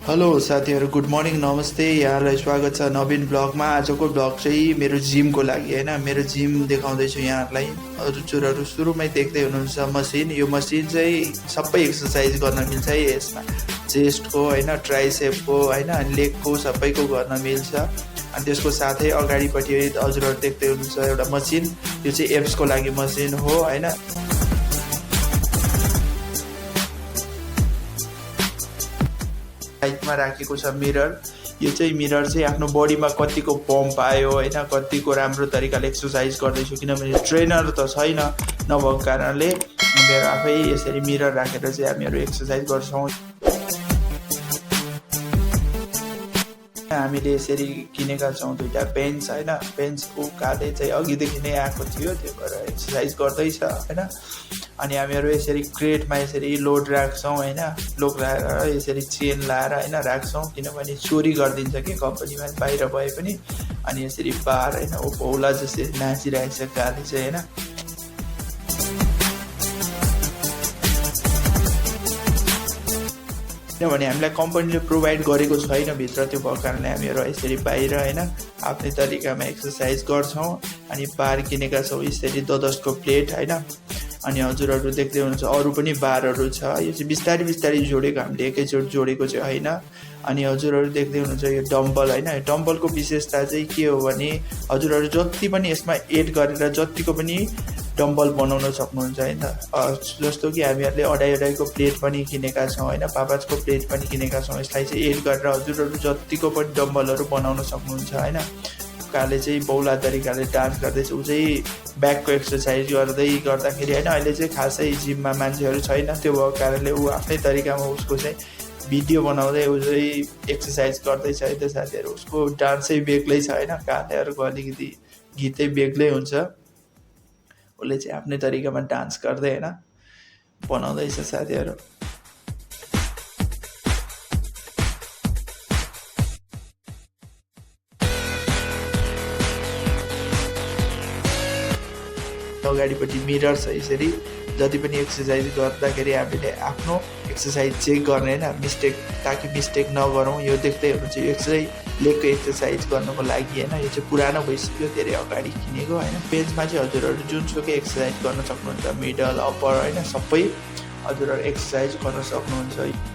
Hello साथीहरु, good morning, नमस्ते। यहाँलाई स्वागत छ नवीन ब्लगमा। आजको ब्लग चाहिँ मेरो जिमको लागि हैन। मेरो जिम देखाउँदैछु यहाँहरूलाई। हजुरहरु सुरुमै देख्दै हुनुहुन्छ मसिन। यो मसिन चाहिँ सबै एक्सरसाइज गर्न मिल्छ है यसमा। चेस्टको हैन, ट्राइसेपको हैन, लेगको सबैको गर्न मिल्छ। अनि त्यसको साथै अगाडिपट्टि हजुरहरु देख्दै हुनुहुन्छ एउटा मसिन। यो चाहिँ एप्सको लागि मसिन हो हैन। साइडमा राखेको छ मिरर। यो चाहिँ मिरर चाहिँ आफ्नो बडीमा कतिको पम्प आयो हैन, कतिको राम्रो तरिकाले एक्सरसाइज गर्दैछु, किनभने ट्रेनर त छैन। नभएको कारणले मेरो आफै यसरी मिरर राखेर चाहिँ हामीहरू एक्सरसाइज गर्छौँ। हामीले यसरी किनेका छौँ दुईटा बेन्च हैन। बेन्चको काले चाहिँ अघिदेखि नै आएको थियो, त्यो भएर एक्सरसाइज गर्दैछ हैन। अनि हामीहरू यसरी क्रेटमा यसरी लोड राख्छौँ हैन। लोड राखेर यसरी चेन लाएर हैन राख्छौँ, किनभने चोरी गरिदिन्छ कि कम्पनीमा बाहिर भए पनि। अनि यसरी बार हैन उपौला जसरी नाचिरहेको छ काले चाहिँ हैन। किनभने हामीलाई कम्पनीले प्रोभाइड गरेको छैन भित्र, त्यो भएको कारणले हामीहरू यसरी बाहिर हैन आफ्नै तरिकामा एक्सरसाइज गर्छौँ। अनि बार किनेका छौँ यसरी 10-10को प्लेट हैन। अनि हजुरहरु देख्दै हुनुहुन्छ अरू पनि बारहरू छ। यो चाहिँ बिस्तारै बिस्तारै जोडेको, हामीले एकैचोटि जोडेको चाहिँ होइन। अनि हजुरहरु देख्दै हुनुहुन्छ यो डम्बल हैन। डम्बलको विशेषता चाहिँ के हो भने हजुरहरु जति पनि यसमा एड गरेर जतिको पनि डम्बल बनाउन सक्नुहुन्छ हैन। जस्तो कि हामीहरूले अढाई-अढाईको प्लेट पनि किनेका छौँ हैन, 5-5को प्लेट पनि किनेका छौँ। यसलाई चाहिँ एड गरेर हजुरहरु जतिको पनि डम्बलहरू बनाउन सक्नुहुन्छ हैन। काले चाहिँ बौला तरिकाले डान्स गर्दैछ, ऊ चाहिँ ब्याकको एक्सरसाइज गर्दाखेरि हैन। अहिले चाहिँ खासै जिममा मान्छेहरू छैन, त्यो भएको कारणले ऊ आफ्नै तरिकामा उसको चाहिँ भिडियो बनाउँदै ऊ चाहिँ एक्सरसाइज गर्दैछ है त साथीहरू। उसको डान्सै बेग्लै छ हैन, गानेहरूको अलिकति गीतै बेग्लै हुन्छ। उसले चाहिँ आफ्नै तरिकामा डान्स गर्दै हैन बनाउँदैछ साथीहरू। अगाडिपट्टि मिरर छ। यसरी जति पनि एक्सरसाइज गर्दाखेरि हामीले आफ्नो एक्सरसाइज चेक गर्ने हैन, मिस्टेक, ताकि मिस्टेक नगरौँ। यो देख्दै हुनुहुन्छ यो चाहिँ लेगको एक्सरसाइज गर्नको लागि हैन। यो चाहिँ पुरानो भइसक्यो, धेरै अगाडि किनेको हैन। बेन्चमा चाहिँ हजुरहरु जुनसुकै एक्सरसाइज गर्न सक्नुहुन्छ, मिडल, अप्पर हैन, सबै हजुरहरु एक्सरसाइज गर्न सक्नुहुन्छ।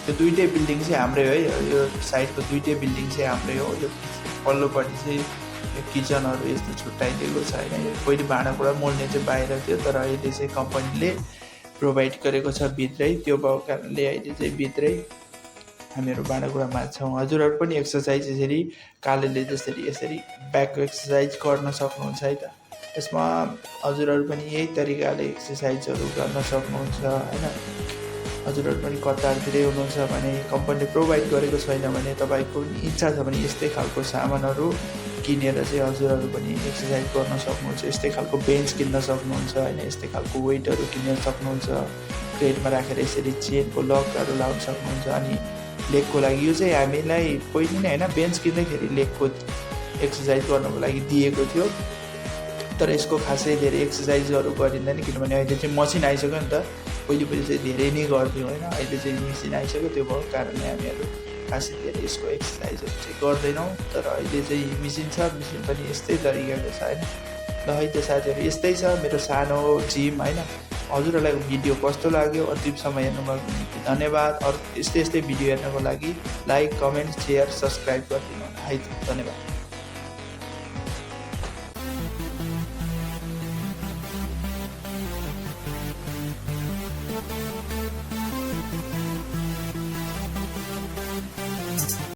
यो दुईटै बिल्डिङ चाहिँ हाम्रै है। यो साइडको दुईटै बिल्डिङ चाहिँ हाम्रै हो। यो पल्लोपट्टि चाहिँ यो किचनहरू यस्तो छुट्याइदिएको छ हैन। यो पहिले भाँडाकुँडा मोल्ने चाहिँ बाहिर थियो, तर अहिले चाहिँ कम्पनीले प्रोभाइड गरेको छ भित्रै। त्यो भएको कारणले अहिले चाहिँ भित्रै हामीहरू भाँडाकुँडा माझ्छौँ। हजुरहरू पनि एक्सरसाइज यसरी कालेले जसरी यसरी ब्याकको एक्सरसाइज गर्न सक्नुहुन्छ है त। यसमा हजुरहरू पनि यही तरिकाले एक्सरसाइजहरू गर्न सक्नुहुन्छ हैन। हजुरहरू पनि कतारतिरै हुनुहुन्छ भने कम्पनीले प्रोभाइड गरेको छैन भने तपाईँको इच्छा छ भने यस्तै खालको सामानहरू किनेर चाहिँ हजुरहरू पनि एक्सरसाइज गर्न सक्नुहुन्छ। यस्तै खालको बेन्च किन्न सक्नुहुन्छ हैन, यस्तै खालको वेटहरू किन्न सक्नुहुन्छ। क्रेटमा राखेर यसरी चेनको लकहरू लाउन सक्नुहुन्छ। अनि लेगको लागि यो चाहिँ हामीलाई पहिले नै हैन बेन्च किन्दाखेरि लेगको एक्सरसाइज गर्नको लागि दिएको थियो, तर यसको खासै धेरै एक्सरसाइजहरू गरिँदैन, किनभने अहिले चाहिँ मसिन आइसक्यो नि त। पहिले चाहिँ धेरै नै गर्थ्यौँ होइन, अहिले चाहिँ मेसिन आइसक्यो। त्यो भएको कारणले हामीहरू खासै धेरै यसको एक्सरसाइजहरू चाहिँ गर्दैनौँ। तर अहिले चाहिँ मेसिन छ, मेसिन पनि यस्तै तरिकाको छ होइन। ल है त साथीहरू, यस्तै छ मेरो सानो जिम होइन। हजुरहरूलाई भिडियो कस्तो लाग्यो, अन्तिम समय हेर्नुभएको धन्यवाद। अरू यस्तै भिडियो हेर्नको लागि लाइक, कमेन्ट, सेयर, सब्सक्राइब गरिदिनु है त। धन्यवाद।